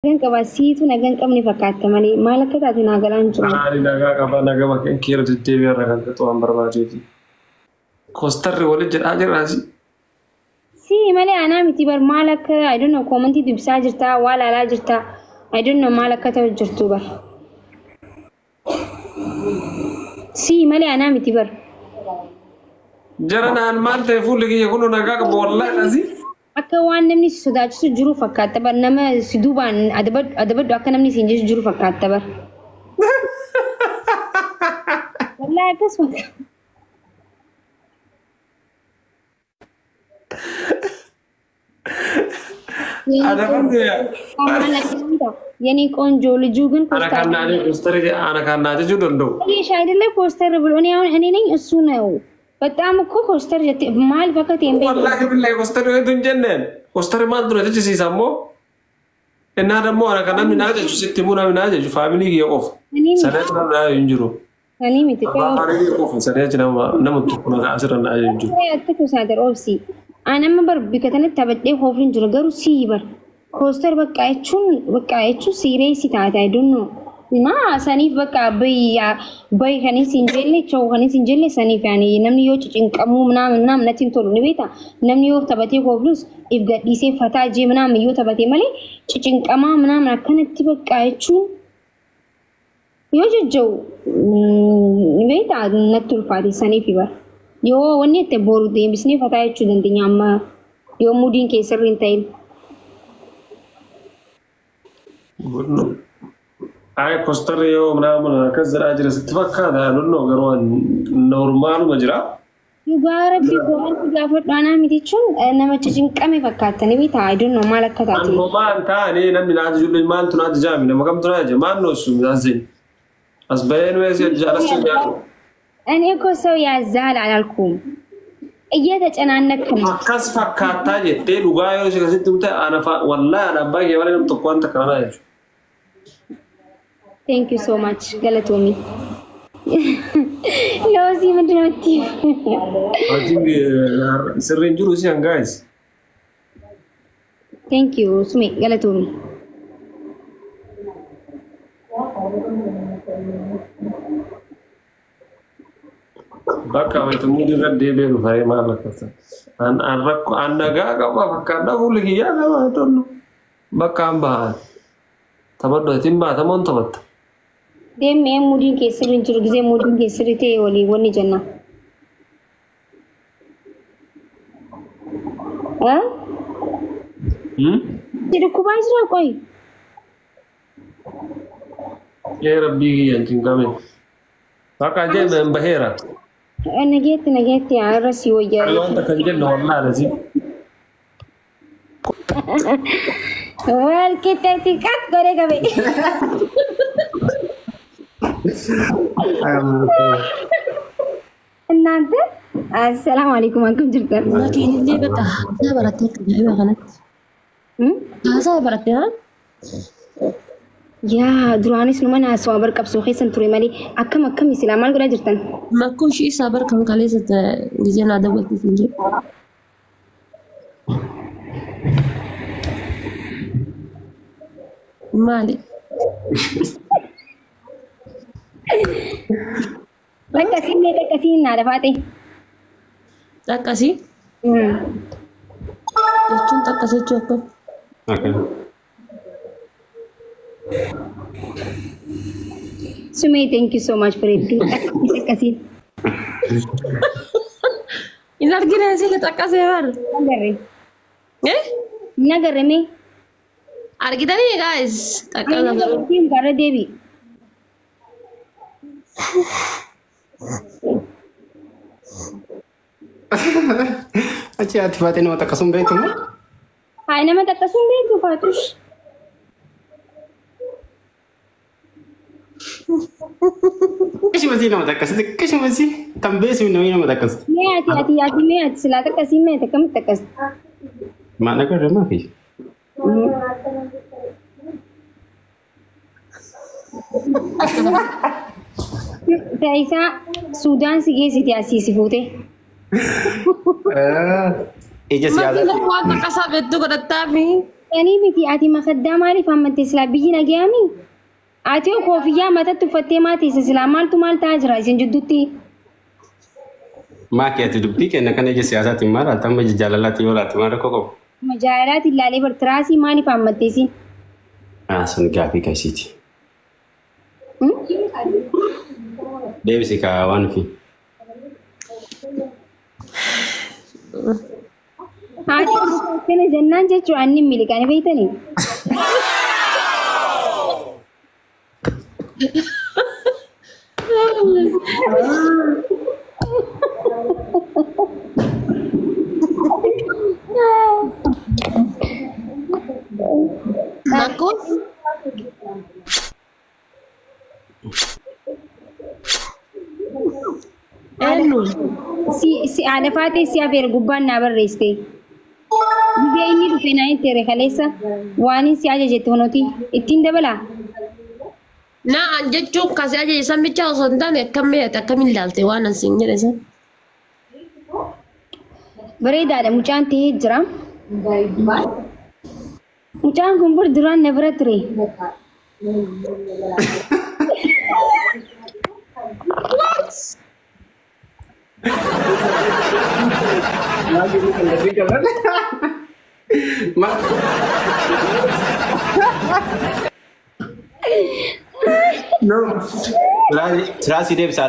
Nagaan qaba siitu nagaan qabne fakkaatta malee maal akka taate naa galaan jiru. Ani nagaa qaba nagaa kan keera deddeebi'ee irra kan qaxu waan barbaadeeti. Koostarri waliin jedhaa jirraasi. Si malee anaa miti bar maal akka I don't know koomantii dubbisaa jirta waa laalaa jirta I don't know maal akka ta'u jirtu bar. Si malee anaa miti bar. Jara naan maal ta'e fuulli kiyya kun nagaa qaba wallaahi asi. Akka waan namni si sodaachisu jiru fakkaatta bar nama si duubaan adabadhu akka namni siin jechu jiru fakkaatta bar. Wallaahi akkas fakkaata. Adabadhu yaa. የኔ ቆንጆ ልጁ ግን Ana kan naa koostarri ana kan naa jechuu danda'u. ይሽ አይደለ ኮስተር ብሎ እኔ አሁን እኔ ነኝ እሱ ነው። በጣም እኮ ኮስተር ጀቴ ማል ፈከት ኤምቤ Wallaahi billahi koostarri wanti hin jenneen. Koostarri maal dura jechisiisa ammoo. Innaa dammoo ana kan namni naa jechu sitti himuu namni naa jechu faamilii kiyya qofa. Sadee namni naa hin jiru. እኔ miti Abbaa kiyya qofa sadee achi nama tokko nagaa asirra naa hin jiru. አትኩሳደር ኦብሲ አነመ በር ቢከተነት ተበዴ ሆፍን ጅሩ ገሩ ሲ በር ኮስተር በቃ jechuun በቃ jechuun siireessi taate I don't know እና saniif bakka bayyi kan isin jelle choo kan isin jelle saniif yaani namni yoo cinqamuu ምናምን ምናምን natti hin tolu ni beekta. Namni yoo taphatee koflus if gadhiisee fataa jee ምናምን yoo taphatee malee cinqamaa ምናምን akkanatti bakka jechuun yoo jajja'u ni beekta natti ulfaate saniif bara. Yoo wanni itti boru deebisnee fataa jechuu dandeenya amma yoo mudiin keessarri hin ta'in. Ay koostarri yoo ምናምን akkas jedhaa jira sitti fakkaata nonnoo garuu normaaluma jira. Dhugaa rabbii wanti gaafadhu anaa miti jechuun nama cinqame fakkaata ni beektaa I don't know maal akka taate. Anmoo maal taane namni naa ajaju maaltu naa ajajaami nama kamtu naa ajaja maal noosu midhaan as bahee nu eessa jaalachuu jaalu. እኔ እኮ ሰው ያዛል አላልኩም፣ እየተጨናነክ ነው። Akkas fakkaattaa jettee dhugaa yoo ishee akkasitti himte ana wallaahi ana abbaa kee malee nam tokko wanta kana naa jechuudha. ቴንክ ዩ ሶ ማች ገለቶሚ። ሎዚ ምንድን ነው የምትይው? I think sirriin jiru si hangaayis. ቴንክ ዩ ሱሜ ገለቶሚ። Bakka wayitu muudii irra deebi'ee dhufaree maal akkasa. An rakkoo an nagaa qaba fakkaadhaa fuulli kiyyaa qaba tollu. Bakka an bahaa. Taphadhu atiin baata moo hin taphatta? Deemee mudiin keessirri hin jiru gisee mudiin keessirri ta'e walii wanni jenna. Si dhukkubaa jira qoy. Ee rabbii kiyya hin cinqamin. Bakka jee hin baheera. Nageetti nageetti irra si wayyaa. Ani wanta kan jenne wallaahi lasi. Wal qixxeetti qat godhee qabe. እናንተ አሰላሙ አለይኩም akkam jirtan? Makiin illee bakka haasaa barattee akka ajaa'iba kanatti. Haasaa barattee haa? Yaa duraanis numa naasawaa bar qabsoo keessan ture malee akkam akkam silaa maal godhaa jirtan? Makkoo ishii isaa bar kan kaleessa gisee naa daawwattis hin jedhu. Maali? Dhaqqasiin mee dhaqqasiin naa dafaa ta'e. Dhaqqasii jechuun dhaqqas jechuu akkam? Sumee thank you so much bareedduu dhaqqasiin. Hin argine sila dhaqqasee bar. Nagarre. Eh? Nagarre mee. Argitanii guys? Dhaqqasa. Gara deebi. Achi ati faatee nama takkasuun beektu moo? Haa nama dhaqqasuun beektu faatush. Xiqqishuma nama takkasitti xiqqishuma tan beesmi namni nama takkasitti. Mee ati ati ati mee ati silaa dhaqqasii mee ati akkamitti dhaqqasti? Maal agarra maafi? Taayisaa Suudaan si geessiti asii si fuute. Ija siyaasaa. Makiin waan dhaqqasaa beektu godhattaa fi. Sanii miti ati makaddaa maaliif hammatte silaa biyyi nagayaami? Ati hoo koofiyyaa matatti uffattee maa teessa silaa maaltu maal ta'aa jira isin jidduutti? Maaki ati dubbii kenna kana ija siyaasaatiin maal laata amma ija jaalalaatti yoo laate maal rakkoo qabu? Jaalalaatti ilaalee bar tiraasii maaliif hammatte isin? Sun gaafii kasiiti. Deebisi kaa waan fi. Haati kana jennaan jechuun anni miliqanii beektanii? Makkoo eenyu? Si haadha faatee si afeera gubbaan naa barreessite. Gizee inni dhufe naa itti ere kaleessa waan inni si ajajetti honooti ittiin dabalaa. Na an jechuun kasi ajaje san bicha osoo hin taane akkam meeqa akkamiin ilaalte waan an siin jedhe san. Bareedaadha mucaan ta'ee jira. Mucaan kun bur duraan na bira ture. Tiraasii deebisaa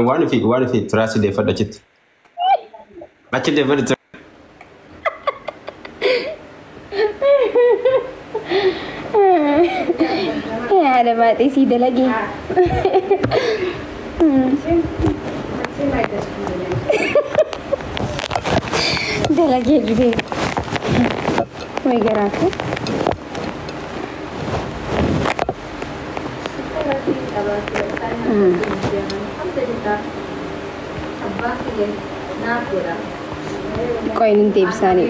waan fi waan fi tiraasii deeffadhu achitti. Achi deeffadhu. Haadha baatee sii dalagee. Dalagee dhufee. Way garaatu. Qoyin hin deebisaanii.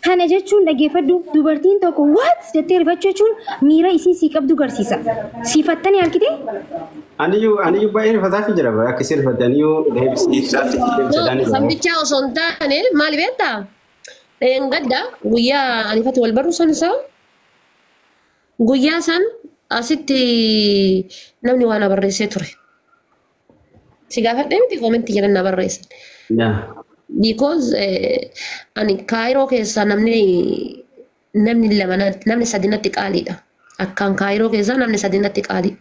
Kana jechuun dhaggeeffadhu dubartiin tokko what jettee rifachuu jechuun miira isiin sii qabdu garsiisa. Siifattanii harkitee? Aniyyuu baay'ee rifataa fi jira bara akkasii rifatte aniyyuu deebisii tiraasii deebisadhaan. San bichaa osoo hin taane maali beektaa? Gadda guyyaa anifatu wal barru san isaa guyyaa san asitti namni waan na barreessee ture. Si gaafadhee miti koomentii jedhan na barreessan. Because ani Kaayiroo keessaa namni lama namni sadi natti qaaliidha. Akkaan Kaayiroo keessaa namni sadi natti qaali.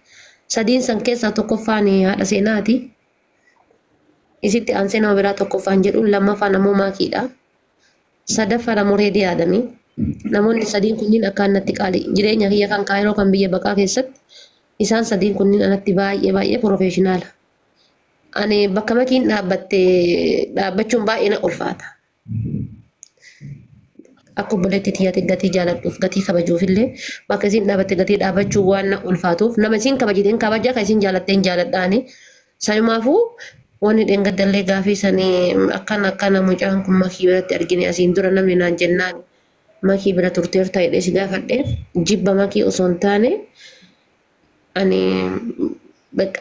Sadiin san keessaa tokkoffaan haadha seenaati. Isitti aansee nama biraa tokkoffaan jedhu lammaffaan ammoo maakiidha. Sadaffaan ammoo reedii yaadami. Namoonni sadiin kunniin akkaan natti qaali. Jireenya kiyya kan Kaayiroo kan biyya baqaa keessatti isaan sadiin kunniin anatti baay'ee baay'ee profeeshinaala. Ani bakka makiin dhaabbattee dhaabbachuun baay'ee na ulfaata. Akka obboleetti xiyyaatti gatii jaaladhuuf gatii kabajuuf illee bakka isiin dhaabatte gatii dhaabbachuu waan na ulfaatuuf nama isiin kabajiteen kabajaa kan isiin jaalatteen jaaladhaani. Sanumaafuu wanni dheengaddallee gaafii sanii akkana akkana mucaan kun makii biratti argine asiin dura namni naan jennaan makii bira turteerta jedhee si gaafadheef jibba makii osoo hin taane ani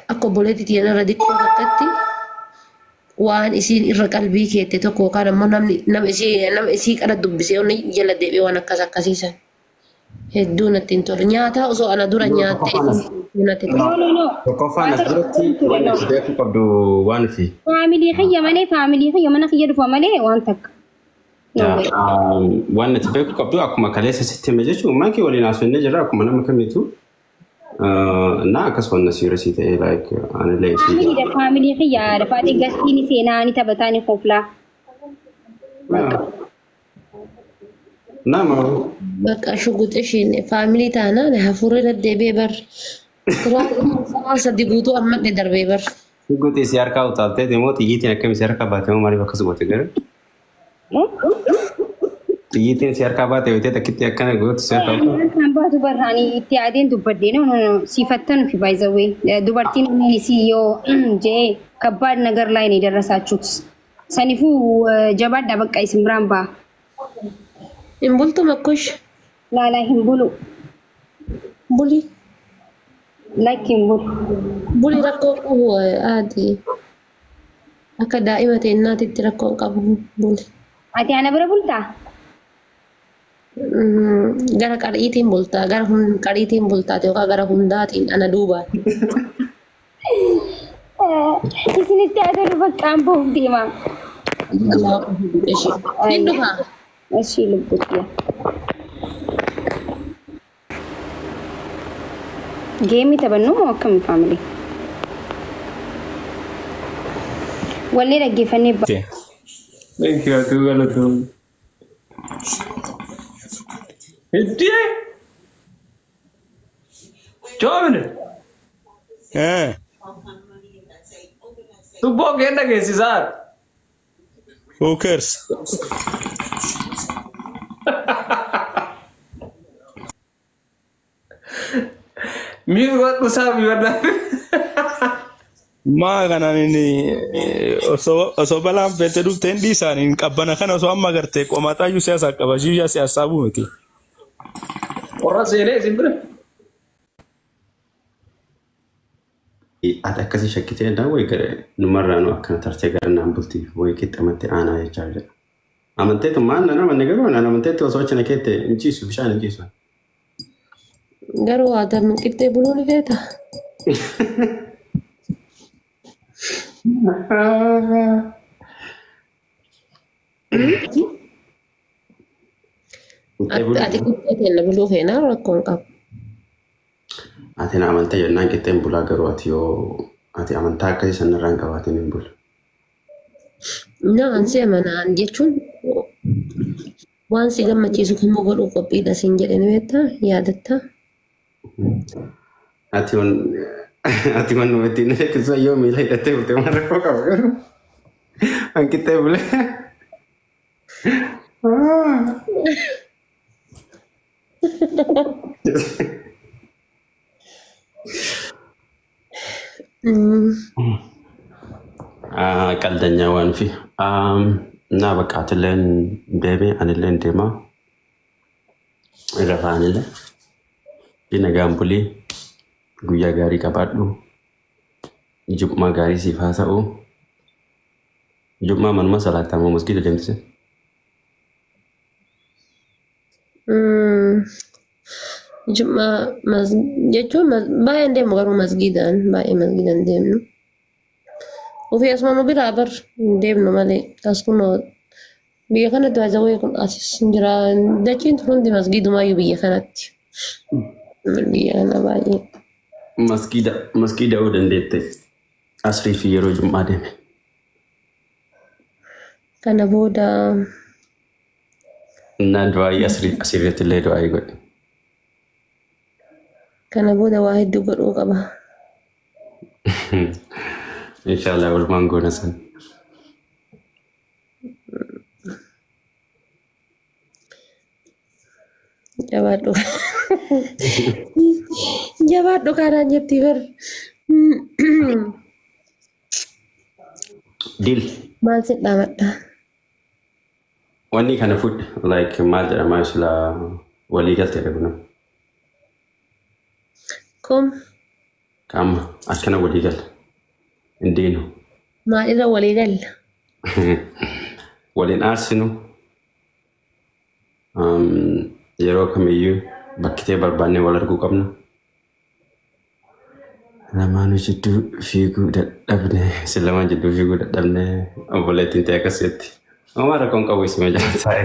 akka obboleetti xiyyan irra diqqoo takkatti waan isiin irra qalbii keette tokko yookaan ammoo namni nama isii qara dubbisee onni jala deebi'ee waan akkas akkasiisan hedduu natti hin tolu. Nyaataa osoo ana dura nyaattee hedduu natti tolu. No no no. Tokkoffaan as biratti waan ati beekuu qabdu waan fi. Faamilii kiyya malee faamilii kiyya mana kiyya dhufa malee waan takka. Waan ati beekuu qabdu akkuma kaleessa sitti hime jechuun maakii waliin haasofnee jirra akkuma nama kamiitu. Na akkasuma na siirasii ta'ee like anillee isii. Faamiliidha faamilii kiyya haadha faatee gastiin seenaa ni taphataa ni koflaa. Nama Bakka shuguxe ishiin faamilii taanaan hafuurri irra deebi'ee bar. Turaa sadi guutuu ammallee darbee bar. Shuguxii si harkaa utaaltee deemoo xiyyiitiin akkam si harkaa baate moo maaliif akkas goote garuu? Xiyyiitiin si harkaa baate yoo ta'e takkitti akkana gootu si harkaa utaalte. Kan baatu barraanii itti yaadeen dubbadde no no no siifattan fi by the way dubartiin isii yoo jee ከባድ ነገር ላይ ነው የደረሳችሁት። ሰኒፉ ጀባዳ በቃ isin biraan ba'a. Hin bultu makkush. Laalaa hin bulu. Buli. Lakki hin bulu. Buli rakkoo qabu aadi. Akka daa'ima teennaatitti rakkoo qabu buli. Ati ana bira bultaa? Gara qariitiin bultaa, gara qariitiin bultaate yookaan gara hundaatiin ana duubaan. Isinitti haa tolu bakka an bahuuf deema. Nin dhufa. Ishii lubbutti. Geemii taphannu moo akkami family? Wallee dhaggeeffannee Thank you, atu galatoom. Iddee! Coomne! Tubboo kee dhageessisaa. Who cares? Miif godhu isaa fi wadda. Maa kanaan inni osoo balaan feete dhufte hin dhiisaan hin qabbana kana osoo amma agartee qomaxaayyuu siyaasaa qaba shiyyaa siyaasaa miti. Qorra seenee isin bira. Ati akkasii shakkitee daa wayi gara numarraa nu akkana tartee gara naan bultii wayi qixxamatti aanaa jechaa jira. Amanteetu maal nan amanne garuu nan amanteetti osoo achi na keette hin ciisu bishaan hin ciisu. Garuu aadaan qixxee buluu ni feeta. Ati qixxee kenna buluu feenaa rakkoon qabu. Ati na amantee jennaan qixxeen bulaa garuu ati yoo ati amantaa akkasii sanarraa hin qabaatin hin bulu. Naan si amanaan jechuun waan si gammachiisu kamuu godhuu qophiidha siin jedhe ni beektaa yaadattaa. Ati wan nu ittiin eeggisa yoo miila hidhattee bulte waan rakkoo qaba garuu. An qixxee bulee. Qaldanyaa waan fi naa bakka atilleen deeme anilleen deema irra fa'anillee fi nagaan bulii guyyaa gaarii qabaadhu jummaa gaarii siif haa ta'u jummaa manuma salaattaa moo masgiida deemtise? Jummaa jechuun baay'een deemu garuu masgiidaan baay'ee masgiidaan deemnu. Ofii asuma nu biraa bar hin deemnu malee as kunoo biyya kanatti waajjirri kun asis hin jira dachiin tun hundi masgiidumaayyuu biyya kanatti. Biyya kana baay'ee. Masgiida masgiida oo dandeette asrii fi yeroo jummaa deeme. Kana booda Innaan du'aayii asrii asirratti illee du'aayii godhe. Kana booda waa hedduu godhuu qaba. Inshallah walumaan goona san. Jabaadhu. Jabaadhu kanaan jetti bar. Deal. Maal si dhaamadha? Wanni kana fudhe like maal jedhama sila walii galteedha kun. Kum Qaama akkana walii gala. Hin deenu. Maalirra walii galla? Waliin aarsinu. Yeroo kamiyyuu bakkitee barbaannee wal arguu qabna. Lamaanuu jidduu fiiguu dadhabne si lamaan jidduu fiiguu dadhabne obboleettiin ta'e akkasitti. Homaa rakkoon qabu isuma jala taa'e.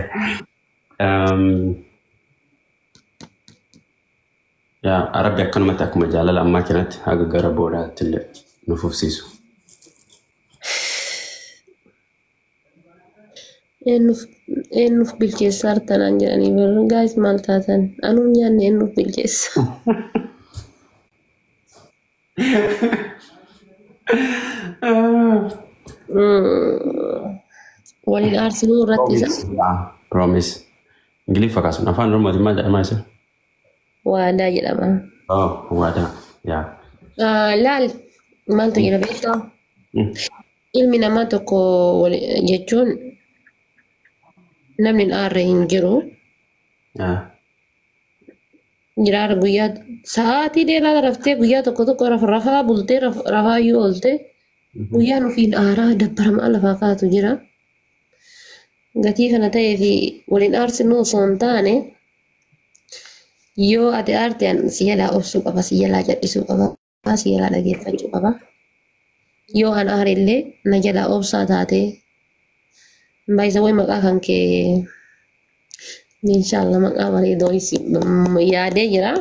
Yaa Rabbi akkanumatti akkuma jaalala ammaa kanatti haga gara boodaatti illee nu fufsiisu. Eenyuuf bilcheessaa hartanaan jedhanii bar gaayis maal taatan anuun nyaanne eenyuuf bilcheessa. Waliin aarsinuu irratti isa Promise. Ingiliffa kaasuun afaan Oromootiin maal jedhama isa? Waadaa jedhama. Oh, waadaa. Yaa. Laal maaltu jira beektaa? Ilmi namaa tokko jechuun namni hin aarre hin jiru. Yaa. Jiraara guyyaa sa'aatii dheeraa raftee guyyaa tokko tokko rafaa bultee rafaayyuu oolte guyyaan ofiin aaraa dabbaramaa lafaa kaatu jira. Gatii kana ta'ee fi waliin aarsinuu osoo hin taane Yoo ati aarte an si jalaa obsuu qaba, si jalaa jal'isuu qaba, si jalaa dhageeffachuu qaba. Yoo an aare illee na jalaa obsaa taatee baay'isawwan maqaa kan kee inshaallah maqaa bareedoo yaadee jira.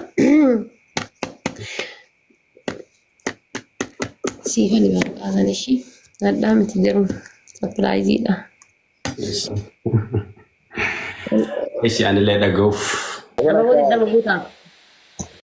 Siifani maqaa san ishii hadhaa miti jiru sapiraayiziidha. Ishi anillee dhaga'uuf. Ababoota dhama guutaa.